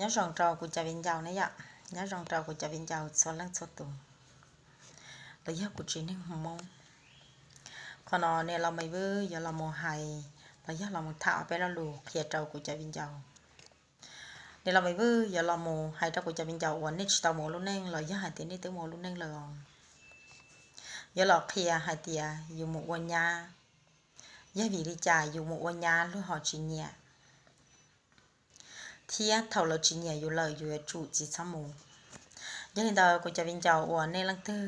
Nyob zoo rau kuv cov viv ncaus ne yom, nyob zoo rau kuv cov viv ncaus txhua leej txhua tus, los yog kuv tsev neeg Hmoob. Qhov no niam laus Maiv Vwj yuav los mus hais, los yog los mus tham ob peb lo lus qhia rau kuv cov viv ncaus. Niam laus Maiv Vwj yuav los mus hais rau kuv cov viv ncaus uas nej tsis tau mus ua lub neej los yog hais tias nej twb mus ua lub neej lawm os. Yuav los qhia hais tias yus mus ua nyab, yog vim li cas yus mus ua nyab luag ho tsis nyiam, thiab thaum lawv tsis nyiam yus lawm yus yuav tsum tsis txhob mus. Yog li ntawd kuv cov viv ncaus uas nej leej twg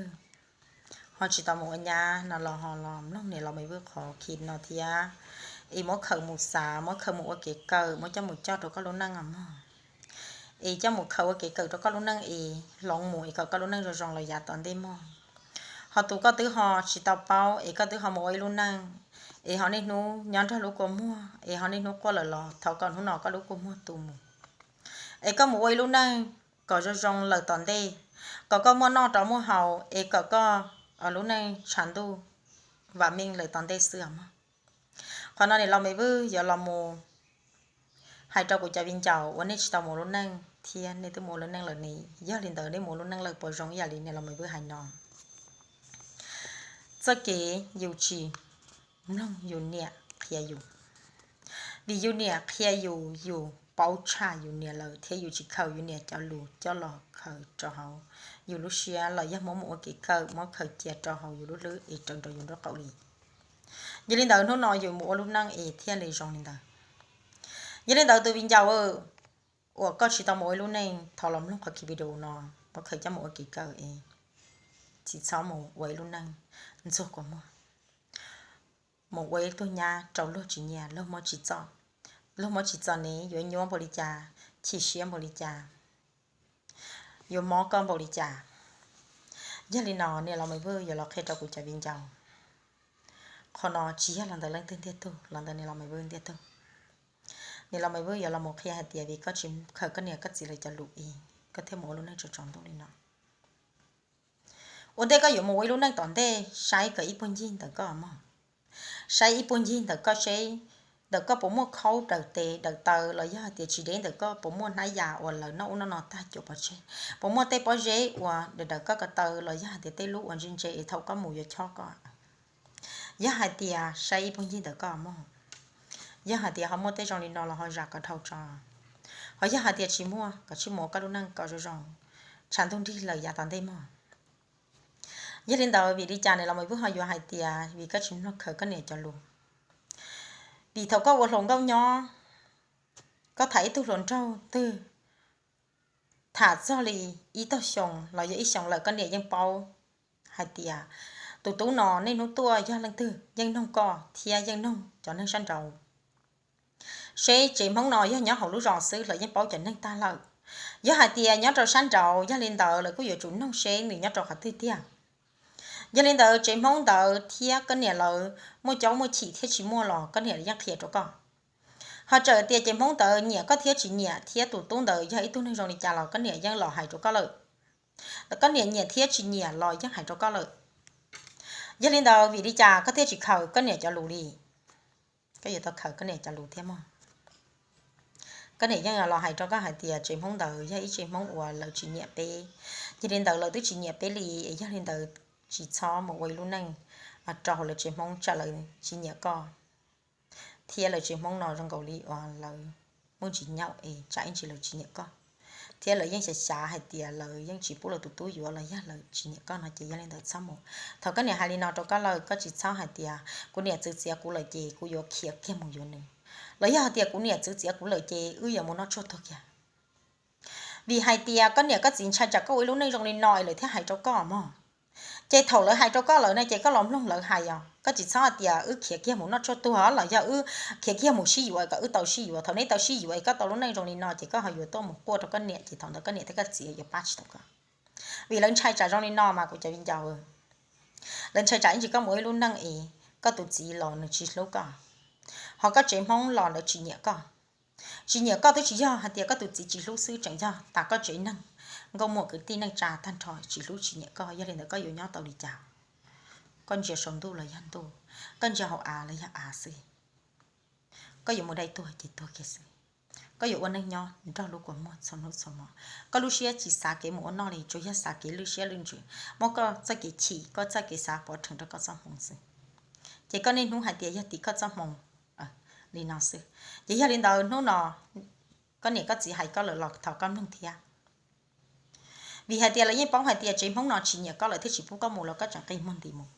ho tsis tau mus ua nyab no los ho los mloog niam laus Maiv Vwj qhov khi no thiab, es muab khaws mus xav, muab khaws mus ua kev kawm, muab coj mus coj rau koj lub neej os mog. Es coj mus khaws ua kev kawm rau koj lub neej es hloov mus es kom koj lub neej zoo zoo los yav tom ntej mog. Ho tus koj twb ho tsis tau paub es koj twb ho mus ua ib lub neej, es ho niaj hnub nyob nrog lub kua muag, es ho niaj hnub quaj lawm los thov kom hnub no koj lub kua muag tu mus, es koj mus ua ib lub neej kom zoo zoo lawm tom ntej, kom koj muaj noj rov muaj haus, es kom koj lub neej tshav ntuj vam meej lawm tom ntej xwb os mog. Qhov no niam laus Maiv Vwj yuav los mus hais rau kuv cov viv ncaus uas nej tsis tau mus ua lub neej thiab nej twb mus ua lub neej lawm ne, yog li ntawd nej mus ua lub neej lawm puas zoo ib yam li niam laus Maiv Vwj hais no? Txoj kev yus tsis mloog yus niam qhia yus, vim yus niam qhia yus, yus paub tshaj yus niam lawm thiab yus tsis khaws yus niam cov lus coj los khaws rau hauv yus lub siab los yog muab mus ua kev kawm, muab khaws cia rau hauv yus lub hlwb es raws nraim yus nraub qaum li. Yog li ntawd hnub no yus mus ua lub neej es thiaj li zoo li ntawd. Yog li ntawd tus viv ncaus uas koj tsis tau mus ua ib lub neej, thov los mloog qhov khi video no, muab khaws coj mus ua kev kawm es tsis txhob mus ua ib lub neej ntxuag kua muag, mus ua ib tug nyab rau luag tsis nyiam, luag muab tsis txo, luag muab tsis txo ne yuav nyuaj npaum li cas, chim siab npaum li cas, yuav mob koj npaum li cas. Yog li no niam laus Maiv Vwj yuav los qhia rau kuv cov viv ncaus, qhov no tsis yog los ntawm leej twg ntiag tug, los ntawm niam laus Maiv Vwj ntiag tug. Niam laus Maiv Vwj yuav los mus qhia hais tias vim koj tsis khaws koj niam koj txiv lawv cov lus es koj thiaj mus ua lub neej tsaus tsaus ntuj li no. Ua ntej koj yuav mus ua ib lub neej tom ntej, saib kom ib puag ncig ntawm koj mog, saib ib puag ncig ntawm koj seb ntawm koj puas muaj khaub daws tes daws taw los yog hais tias tsis deb ntawm koj puas muaj hnab yas uas lawv noj ub noj no tag cuam pov tseg, puas muaj tej pob zeb uas daws daws koj ko taw los yog hais tias tej lub uas ntse ntse es thaum koj mus yuav chob koj. Yog hais tias saib ib puag ncig ntawm koj mog, yog hais tias ho muaj tej zoo li no los ho zam kom dhau tso, ho yog hais tias tsis muaj kom tsij mus ua koj lub neej kom zoo zoo, tshav ntuj nrig lawm yav tom ntej mog. Yog li ntawd vim li cas niam laus Maiv Vwj ho yuav hais tias vim koj tsis mloog khaws koj niam cov lus? Vim thaum koj ua hluas nkauj nyob, koj tham ib tug hluas nraug twg, tham txog li ib tog xyoo los yog ib xyoo lawm koj niam yeej paub hais tias tus tub no niaj hnub tuaj yog leej twg yeej noog koj thiab yeej noog cov neeg sab nraud. Seb tsev Hmoob no yog nyob hauv lub zos xwb los yeej paub cov neeg tag lawm. Yog hais tias nyob rau sab nraud, yog li ntawd lawv kuj yuav tsum noog seb nws nyob rau qhov twg tiag. Yog li ntawd tsev Hmoob ntawd thiab koj niam lawv muaj caub muaj chim thiab tsis muaj los koj niam yeej qhia rau koj. Ho txawm tias tsev Hmoob ntawd nyiam koj thiab tsis nyiam thiab tus tub ntawd yog ib tug neeg zoo li cas los koj niam yeej los hais rau koj lawm. Koj niam nyiam thiab tsis nyiam los yeej hais rau koj lawm. Yog li ntawd vim li cas koj thiaj tsis khaws koj niam cov lus li? Koj yuav tau khaws koj niam cov lus thiab mog. Koj niam yeej los hais rau koj hais tias tsev Hmoob ntawd yog ib tsev Hmoob uas lawv tsis nyiam peb. Yog li ntawd lawv twb tsis nyiam peb li, es yog li ntawd tsis txhob mus ua ib lub neej rau hauv lawv tsev Hmoob tsam lawv tsis nyiam koj. Thiab lawv tsev Hmoob no zoo nkaus li uas lawv muaj ntsis nyaum es tsam ib ntsis lawv tsis nyiam koj. Thiab lawv yeej xav xav hais tias lawv yeej tsis pub lawv tus tub yuav los yog lawv tsis nyiam koj no ces yog li ntawd txhob mus. Thaum koj niam hais li no rau koj lawm, koj tsis txhob hais tias kuv niam txwv txiav kuv lawm ces kuv yuav khiav kiag mus yuav nws, los yog hais tias kuv niam txwv txiav kuv lawm ces wb yuav mus noj tshuaj tuag kiag. Vim hais tias koj niam koj txiv ntshai tsam koj ua ib lub neej zoo li no es lawv thiaj hais rau koj mog. Ces thaum lawv hais rau koj lawm no ces koj los mloog lawv hais os. Koj tsis txhob hais tias wb khiav kiag mus noj tshuaj tuag los yog wb khiav kiag mus sib yuav kom wb tau sib yuav. Thaum neb tau sib yuav es koj tau lub neej zoo li no ces koj ho yuav tuaj mus quaj rau koj niam ces thaum ntawd koj niam thiab koj txiv yuav pab tsis tau koj. Vim lawv ntshai tsam zoo li no mas kuv cov viv ncaus, lawv ntshai tsam ib ntsis koj mus ua ib lub neej es koj tus txiv los nws tsis hlub koj. Ho koj tsev Hmoob los lawv tsis nyiam koj. Tsis nyiam koj twb tsis yog hais tias koj tus txiv tsis hlub xwb, tseem yog tas koj tsev neeg, nkauj muam kwv tij neej tsa tag nrho tsis hlub tsis nyiam koj. Yog li ntawd koj yuav nyob tau li cas? Koj ntsia saum ntuj los yog ntuj, koj ntsia hauv av los yog av xwb. Koj yuav mus dai tuag ces tuag kiag xwb. Koj yuav ua neej nyob nrog lub kua muag txhua hnub txhua hmo. Koj lub siab tsis xav kev mus ua noj li, tsuas yog xav kev lwj siab lwj ntsws, muab koj txoj kev chim, koj txoj kev xav pov rhees rau koj txoj hmoo xwb. Ces koj niaj hnub hais tias yog tim koj txoj hmoo li no xwb. Ces yog li ntawd hnub no koj niam koj txiv hais koj lawm los thov koj mloog thiab. Vim hais tias lawv yeej paub hais tias tsev Hmoob no tsis nyiam koj lawm thiaj tsis pub koj mus los koj tseem qi muag nti mus.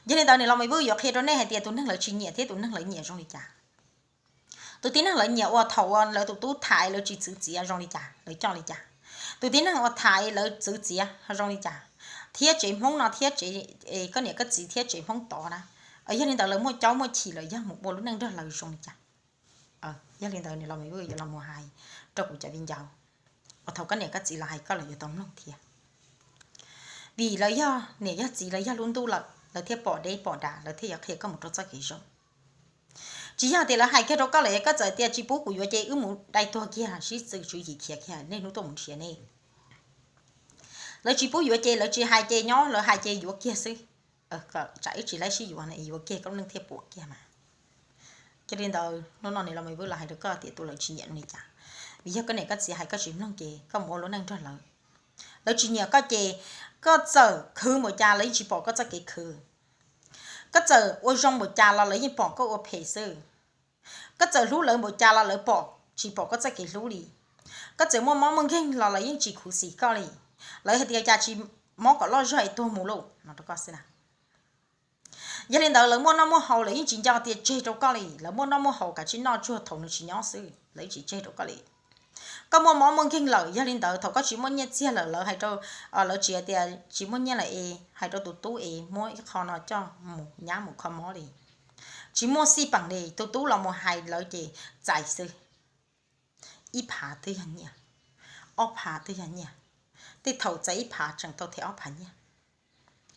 Yog li ntawd niam laus Maiv Vwj yuav qhia rau nej hais tias tus neeg lawv tsis nyiam thiab tus neeg lawv nyiam zoo li cas. Tus tib neeg lawv nyiam uas thaum uas lawv tus tub tham lawv tsis txwv txiav zoo li cas, lawv coj li cas. Tus tib neeg uas tham lawv txwv txiav zoo li cas, thiab tsev Hmoob no thiab tsev, koj niam koj txiv thiab tsev Hmoob tod na. Yog li ntawd lawv muaj caub muaj chim lawm yog mus ua lub neej nrog lawv zoo li cas. Yog li ntawd niam laus Maiv Vwj yuav los mus hais rau kuv cov viv ncaus uas thaum koj niam koj txiv los hais koj lawm yuav tau mloog thiab. Vim lawv yog niam yog txiv, lawv yog lub ntuj lawm, lawv thiaj pom deb pom dav, lawv thiaj yuav qhia koj mus rau txoj kev zoo. Tsis yog tias lawv hais kiag rau koj lawm koj txawm tias tsis pub kuv yuav ces wb mus dai tuag kiag sib txwv tswv yim khiav kiag, niaj hnub tuaj mus nrhiav nej. Lawv tsis pub yuav ces lawv tsis hais ces nyob, lawv hais ces yuav kiag xwb. Tsam wb tsis laib sib yuav no es yuav kiag koj lub neej thiaj puas kiag mas. Yog li ntawd hnub no niam laus Maiv Vwj los hais rau koj tias tus lawv tsis nyiam li cas, vim yog koj niam koj txiv hais koj tsis mloog ces koj mus ua lub neej nrog lawv. Lawv tsis nyiam koj ces koj txawm khwv npaum cas lawv yeej tsis pom koj txoj kev khwv. Koj txawm ua zoo npaum cas los lawv yeej pom koj ua phem xwb. Koj txawm hlub lawv npaum cas los lawv pom tsis pom koj txoj kev hlub li. Koj txawm muaj mob muaj nkeeg los lawv yeej tsis khuv xim koj li. Lawv hais tias cas tsis mob kom loj zog es tuag mus lauj no rau koj xwb na. Yog li ntawd lawv muaj noj muaj haus lawv yeej tsis nco tias tseg rau koj li, lawv muaj noj muaj haus kav tsij noj tsuag thaum nws tsis nyob xwb, lawv yeej tsis tseg rau koj li. Koj muaj mob muaj nkeeg lawm, yog li ntawd thaum koj tsis muaj nyiaj txiag lawm lawv hais rau, lawv tsis hais tias tsis muaj nyiaj lawm es hais rau tus tub es muab ib qho no coj mus nyab mus kho mob li. Tsis muaj xij peem li, tus tub los mus hais lawv ces txais xwb. Ib phav twb yog nyiaj, ob phav twb yog nyiaj, tej thaum txais ib phav tseem tau them ob phav nyiaj.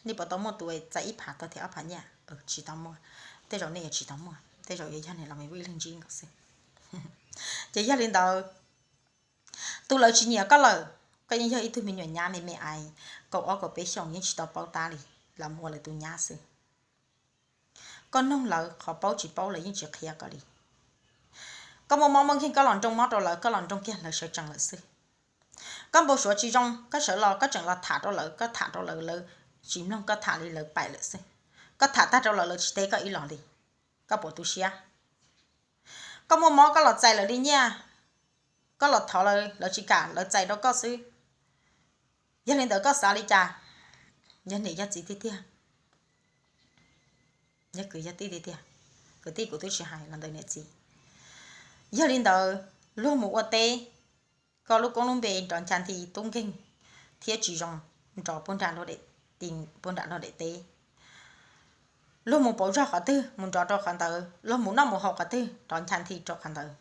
Nej puas tau muaj tus txais ib phav tau them ob phav nyiaj? Tsis tau muaj. Tej zaum nej yuav tsis tau muaj, tej zaum yuav yog niam laus Maiv Vwj ib leeg ntsib nkaus xwb. Ces yog li ntawd, tus lawv tsis nyiam koj lawm, koj yeej yog ib tug me nyuam nyab me me aiv, kaum ob kaum peb xyoos yeej tsis tau paub tab li, los mus ua lawv tus nyab xwb. Koj noog lawv qhov paub tsis paub lawv yeej tsis qhia koj li. Koj muaj mob muaj nkeeg koj los nroo mob rau lawv, koj los nroo kiag lawv sawv tsees lawm xwb. Koj npau suav tsis zoo koj sawv los koj tseem los tham rau lawv, koj tham rau lawv lawv tsis mloog koj tham li lawv paim lawm xwb. Koj tham tag rau lawv lawv tsis teb koj ib los li. Koj puas tu siab? Koj muaj mob koj los txais lawv li nyiaj, koj los thov lawv lawv tsis kam lawv txais rau koj xwb. Yog li ntawd koj xav li cas? Yog niam yog txiv tiag tiag, yog kwv yog tij tiag tiag, kwv tij kuv twb tsis hais los ntawm niam txiv. Yog li ntawd luag mus ua teb, koj lub koob lub npe nrov ncha nti tub nkeeg thiab tsis zoo nrov puag nram luag daim teb. Luag mus pauv zog qhov twg mus nrov rau qhov ntawd, luag mus noj mus haus qhov twg nrov ncha nti rau qhov ntawd.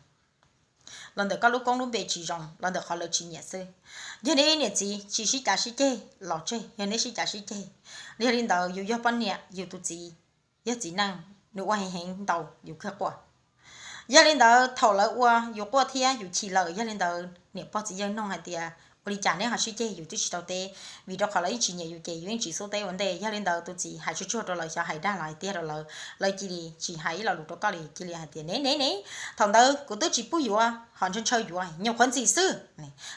Los ntawm koj lub koob lub npe tsis zoo, los ntawm qhov lawv tsis nyiam xwb. Yog nej niam txiv tsis sib cav sib ceg los tseg, yog nej sib cav sib ceg, yog li ntawd yus yog poj niam yus tus txiv yog txiv neej, nws ua heev heev ntau yus kawg quaj. Yog li ntawd thaum lawv ua yus quaj thiab yus chim lawm, yog li ntawd niam pog txiv yawg nug hais tias ua li cas neb ho sib ceg, yus twb tsis tau teb. Vim rau qhov lawv yeej tsis nyiam yus ces yus yeej tsis xub teb ua ntej. Yog li ntawd tus txiv hais tsuag tsuag rau lawv, xyov hais dag los hais tiag rau lawv, lawv cia li tsis hais ib lo lus rau koj li, cia li hais tias ne ne ne, thaum ntawd kuv twb tsis pub yuav ho ntshaw ntshaw yuav, nyuam qhuav ntxim xwb.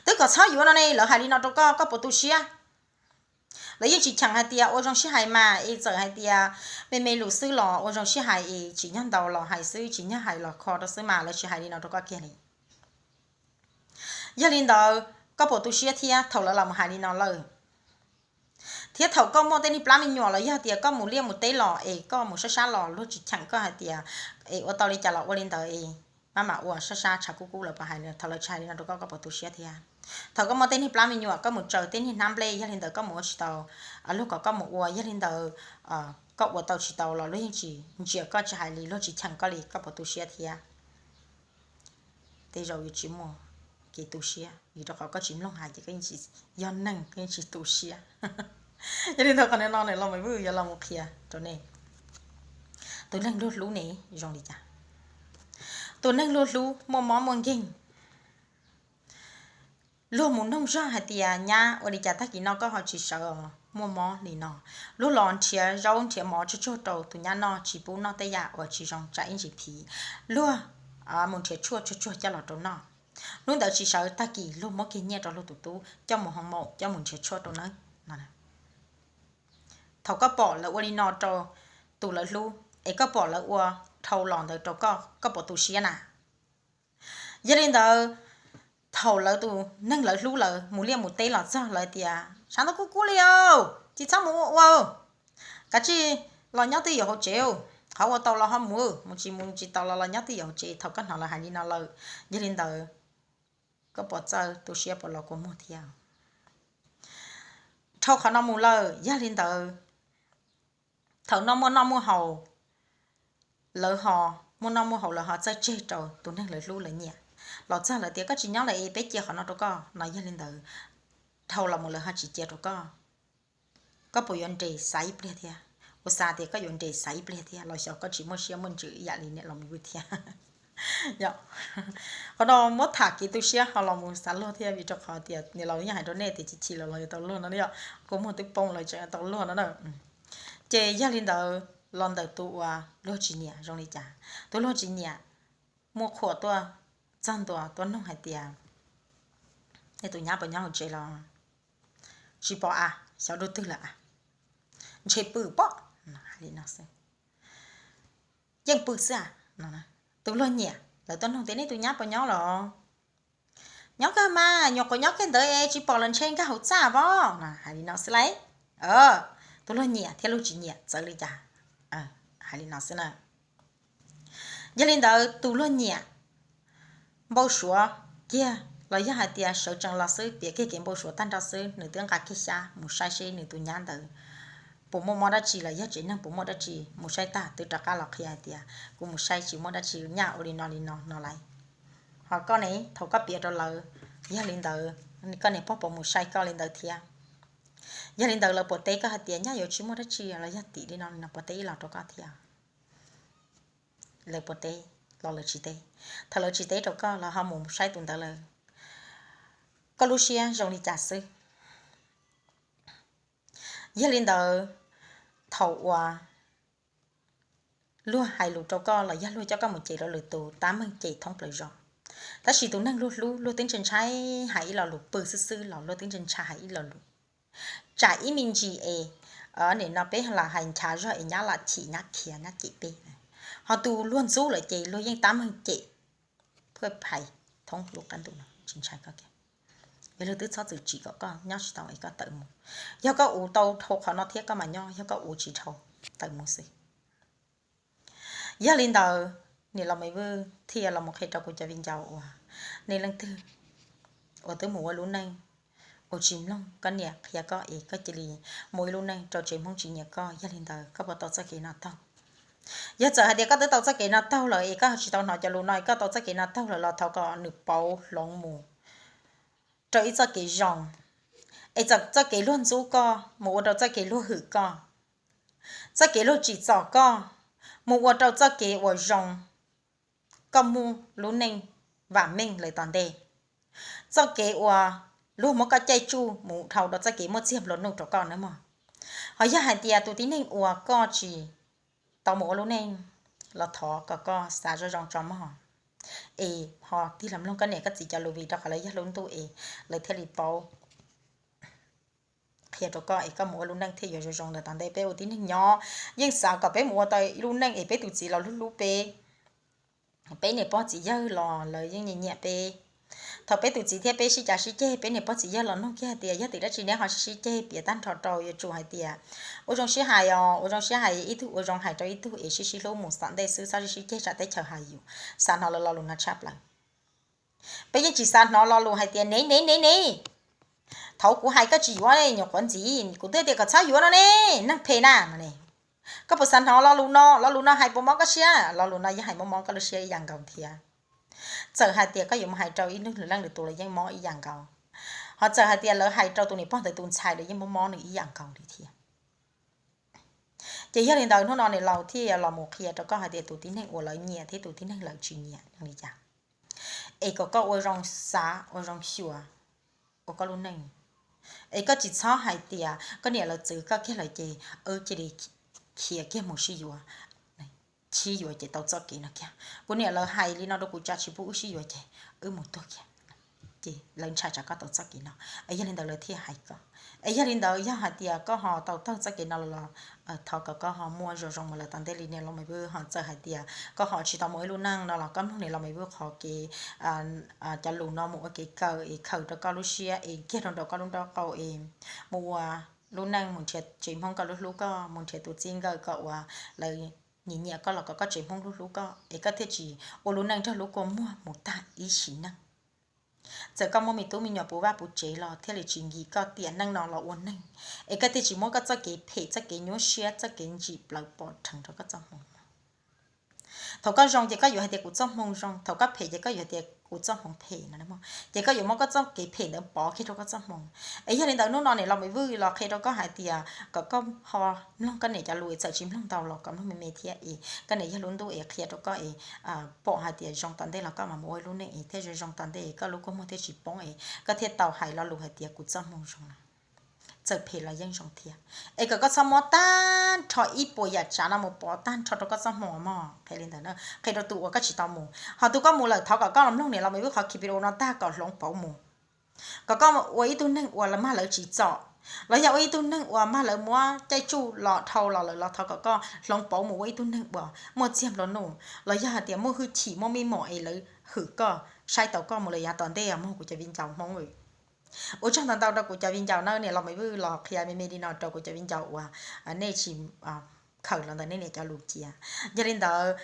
Twb kom txhob yuav no ne, lawv hais li no rau koj, koj puas tu siab? Lawv yeej tsis cheem hais tias ua zoo sib hais mas, es txawm hais tias me me lus xwb los ua zoo sib hais es tsim nyog ntaus los hais xwb, tsim nyog hais los kho rau xwb mas, lawv tsis hais li no rau koj kiag li. Yog li ntawd koj puas tu siab thiab thaum lawv los hais li no lawm? Thiab thaum koj muaj tej niag plab me nyuam los yog tias koj mus liaj mus teb los es koj mus sab sab los luag tsis cheem koj hais tias es ua tau li cas los ua li ntawd es maj mam ua sab sab tshav kub kub, lawv puas hais, thaum lawv tsis hais li no rau koj, koj puas tu siab thiab? Thaum koj muaj tej niag plab me nyuam koj mus tsaws tej niag hnab nplej, yog li ntawd koj mus ua tsis tau, luag kom koj mus ua, yog li ntawd koj ua tau tsis tau los luag yeej tsis ntsia koj, tsis hais li, luag tsis cheem koj li, koj puas tu siab thiab? Tej zaum yuav tsis muaj kev tu siab, vim rau qhov koj tsis mloog hais ces koj yeej tsis yog neeg, koj yeej tsis tu siab. Yog li ntawd qhov no los mas vwj yuav los mus qhia rau nej, tus neeg luag hlub ne zoo li cas? Tus neeg luag hlub muaj mob muaj nkeeg, luag mus noog zog hais tias nyab ua li cas tag kis no koj ho tsis sawv os, muaj mob li no. Luag los nrhiav zaub nrhiav mov tsuag tsuag rau tus nyab noj, tsis pub noj tej yam uas tsis zoo tsam ib ntsis phiv. Luag mus nrhiav tshuaj tsuag tsuag coj los rau noj. Hnub ntawd tsis sawv, tag kis luag muab kiag nyiaj rau luag tus tub coj mus hoo maum coj mus nrhiav tshuaj rau nawb. Thaum koj pom lawv ua li no rau tus lawv hlub, es koj pom lawv ua dhau los ntawd rau koj, koj puas tu siab na? Yog li ntawd, thaum lawv tus neeg lawv hlub lawv mus liaj mus teb los txog lawv tias, Tshav ntau kub kub li, tsis txhob mus ua ua, kav tsij los nyob twj ywm hauv tsev, qhov ua tau los ho mus, mus tsis mus tsis tau los los nyob twj ywm hauv tsev. Thaum koj hnov lawv hais li no lawm, yog li ntawd, koj puas txawj tu siab puas los kua muag thiab? Dhau qhov no mus lawm, yog li ntawd, thaum no muaj noj muaj haus, lawv ho muaj noj muaj haus lawv ho txawj tseg rau tus neeg lawv hlub lawv nyiam. Los txog lawv tias, Koj tsis nyob lawm es peb cia qhov no rau koj no, yog li ntawd, dhau los mus lawv ho tsis cia rau koj, koj puas yuav nres xav ib pliag thiab? Kuv xav tias koj yuav nres xav ib pliag thiab los xyov koj tsis muaj siab muaj ntsws ib yam li niam laus Me Vwj thiab. Qhov no muab tham kev tu siab ho los mus xav luag thiab, vim rau qhov tias niam laus yeej hais rau nej tias chim chim los los yuav tau luag no yom, kua muag twb poob los tseem tau luag no na. Ces yog li ntawd, los ntawm tus uas luag tsis nyiam zoo li cas? Tus luag tsis nyiam muaj qhuas tuaj txog ntua tuaj nug hais tias, Nej tus nyab puas nyob hauv tsev los? Tsis pom a, xyov dua twg lawm a. Ntshe pw pob, hais li no xwb. Yeej pw xwb a. Tus luag nyiam lawv tuaj nug tias, Nej tus nyab puas nyob los? Nyob kawg mas, nyuam qhuav nyob kiag ntawd es tsis pom los ntshe nkag hauv txaj pob, hais li no xwb lauj. Tus luag nyiam thiab luag tsis nyiam txawv li cas, hais li no xwb na. Yog li ntawd tus luag nyiam npau suav kiag los yog hais tias sawv tsees los xwb piav kiag kev npau suav tag nrho xwb, nws twb nqa kiag xyab mus saib seb nws tus nyab ntawd puas muaj mob dab tsi los yog tsev neeg puas muaj dab tsi. Mus saib tag twb rov qab los qhia hais tias, Kuv mus saib tsis muaj dab tsi, nyaj ua li no li no no lauj. Ho koj ne, thaum koj piav rau lawv, yog li ntawd, koj niam pog puas mus saib koj li ntawd thiab? Yog li ntawd lawv puas teb koj hais tias, Nyaj yuav tsis muaj dab tsi los yog tim li no li no, puas teb ib los rau koj thiab? Lawv puas teb los lawv tsis teb? Thaum lawv tsis teb rau koj, lawv ho mus saib tus ntawd lawm, koj lub siab zoo li cas xwb? Yog li ntawd, thaum uas luag hais lus rau koj los yog luag coj koj mus cem rau lwm tus, tab meeg cem thoob plaws zos. Tab sis tus neeg luag hlub luag twb ntshai ntshai hais ib lo lus, pw xwb xwb los luag twb ntshai ntshai hais ib lo lus. Tsam ib me ntsis es, nim no peb los hais nchav zog es nyab lam chim nyab khiav nyab cem peb. Ho tus luag ntxub lawm ces luag yeej tab meeg cem, phuaj phais thoob lub qab ntuj no tsis ntshai koj kiag. Es luag twb txhob txwm tsim kom koj nyob tsis tau es koj tawm mus. Yog koj ua tau dhau qhov no thiab koj mam nyob, yog koj ua tsis dhau, tawm mus xwb. Yog li ntawd, niam laus Me Vwj thiaj los mus qhia rau kuv cov viv ncaus uas nej leej twg uas twb mus ua lub neej uas tsis mloog koj niam qhia koj es koj cia li mus ua ib lub neej rau tsev Hmoob tsis nyiam koj, yog li ntawd koj puas tau txoj kev no taug? Yog txawm hais tias koj twb tau txoj kev no taug lawm es koj tsis tau hnov cov lus no es koj tau txoj kev no taug lawm los thov kom nws pauv hloov mus rau ib txoj kev zoo, es txoj kev luag ntxub koj mus ua rau txoj kev luag hwm koj, txoj kev luag tsim txom koj mus ua rau txoj kev uas zoo, koj muaj lub neej vam meej lawm tom ntej. Txoj kev uas luag muab koj caij tsuj mus dhau rau txoj kev muaj txiag nplua nuj rau koj nawb mog. Ho yog hais tias tus tib neeg uas koj tsis tau mus ua lub neej los thov kom koj xav zoo zoo tso mog. Es ho tig los mloog koj niam koj txiv cov lus vim rau qhov lawv yog lub ntuj es lawv thiaj li paub qhia rau koj es koj mus ua lub neej thiaj yuav zoo zoo ntawm tom ntej. Peb ua tib neeg nyob yeej xav kom peb mus ua tau ib lub neej es peb tus txiv los hlub hlub peb, peb niam pog txiv yawg los lawv yeej nyiam nyiam peb. Thaum peb tus txiv thiab peb sib cav sib ceg, peb niam pog txiv yawg los nug kiag hais tias, Yog tim dab tsi neb ho sib sib ceg? Piav tag nrho rau yuav tsum hais tias, Ua zoo sib hais os, ua zoo sib hais, ib tug ua zoo hais rau ib tug es sib sib hlub mus tom ntej xwb, txhob sib sib ceg tsam teb chaws hais yus. Xav hnov lawv lo lus no tshaj plaws. Peb yeej tsis xav hnov lo lus hais tias, Nev nev nev nev, thaum kuv hais koj tsis yuav, nyuam qhuav ntxiv kuv twb tias kom txhob yuav no ne, neeg phem na no ne. Koj puas xav hnov lo lus no? Lo lus no hais puas mob koj siab? Lo lus no yeej hais mob mob koj lub siab ib yam nkaus thiab. Txawm hais tias koj yuav mus hais rau ib leej lwm tus los yeej mob ib yam nkaus. Ho txawm hais tias lawv hais rau tus niam pog ntawd tus ntxhais los yeej mob mob nws ib yam nkaus li thiab. Ces yog li ntawd hnub no niam laus thiaj los mus qhia rau koj hais tias tus tib neeg uas lawv nyiam thiab tus tib neeg lawv tsis nyiam yog li cas, es kom koj ua zoo xav ua zoo xyuas ua koj lub neej. Es koj tsis txhob hais tias koj niam lawv txwv koj kiag lawm ces wb cia li khiav kiag mus sib yuav. sib yuav ces tau txoj kev no kiag. Kuv niam lawv hais li no rau kuv, tsam tsis pub wb sib yuav ces wb mus tuag kiag. Ces lawv ntshai tsam koj tau txoj kev no, es yog li ntawd lawv thiaj hais koj. Es yog li ntawd yog hais tias koj ho tau taug txoj kev no los, thov kom koj ho muaj zoo zoo mus lawm tom ntej li niam los me vwj. Ho txawm hais tias koj ho tsis tau muaj ib lub neej no los koj mloog niam los me vwj qhov kev, cov lus no mus ua kev kawm es khaws rau koj lub siab es kiag rau nraum koj lub nraub qaum es mus ua lub neej mus nrhiav tsev Hmoob koj lub hlub koj, mus nrhiav tus txij nkawm koj uas lawv nyiam nyiam koj los kom koj tsev Hmoob hlub hlub koj es koj thiaj tsis ua lub neej nrog lub kua muag mus tag ib sim neej. Txawm koj muaj me tub me nyuam puv vaj puv tsev los thiaj li tsis nkim koj tiam neej no los ua neeg, es koj thiaj tsis muab koj txoj kev phem, txoj kev nyuaj siab, txoj kev ntsim plawv pov rheev rau koj txoj hmoo. Thaum koj zoo ces koj yuav hais tias kuv txoj hmoo zoo, thaum koj phem ces koj yuav tias kuv txoj hmoo phem no. Ces koj yuav muab koj txoj kev phem ntawd pov kiag rau koj txoj hmoo. Es yog li ntawd hnub no niam los me vwj los qhia rau koj hais tias kom koj ho mloog koj niam cov lus, txawm tsis mloog ntau los kom mloog me me thiab es koj niam yog lub ntuj es qhia rau koj es pom hais tias zoo tom ntej los koj mam mus ua ib lub neej es thiaj zoo zoo tom ntej, koj lub kua muag thiaj tsis poob es koj thiaj tau hais lo lus hais tias kuv txoj hmoo zoo no. Txawm phem los yeej zoo thiab. Es kom koj txhob muab tag nrho ib puas yam tsav no mus pov tag nrho rau koj txoj hmoo mog. Qhia li ntawd na, qhia rau tus uas koj tsis tau mus. Ho tus koj mus lawm thov kom koj los mloog niam los me vwj qhov clip no tag kom hloov pauv mus, kom koj ua ib tug neeg uas mag lawv tsim txom, los yog ua ib tug neeg uas mag lawv muab caij tsuj los dhau los lawm los thov kom koj hloov pauv mus ua ib tug neeg uas muaj txiag nplua nuj, los yog hais tias muaj hwj chim muaj meej mom es lawv hwm koj, saib taus koj mus lawm yav tom ntej mog kuv cov viv ncaus Hmoob. Ua tsaug ntau ntau rau kuv cov viv ncaus na, niam los me vwj los qhia me me li no rau kuv cov viv ncaus uas nej tsis khaws los ntawm nej niam cov lus cia. Yog li ntawd,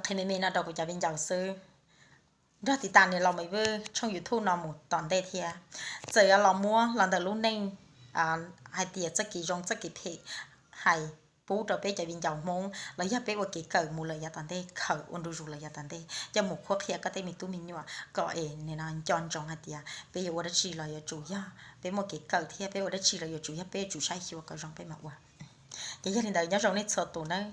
qhia me me no rau kuv cov viv ncaus xwb. Nrog tiv tas niam los me vwj tshooj YouTube no mus tom ntej thiab. Txawm yuav los muab los ntawm lub neej hais tias txoj kev zoo txoj kev phem hais pub rau peb cov viv ncaus Hmoob los yog peb ua kev kawm mus lawm yav tom ntej, khaws ua ntu zus lawm yav tom ntej, coj mus qhuab qhia koj tej me tub me nyuam kom es nim no nco ntsoov hais tias peb yuav ua dab tsi los yuav tsum yog peb muaj kev kawm thiab peb ua dab tsi los yuav tsum yog peb yuav tsum saib xyuas kom zoo peb mam ua. Ces yog li ntawd nyob zoo nej txhua tus nawb.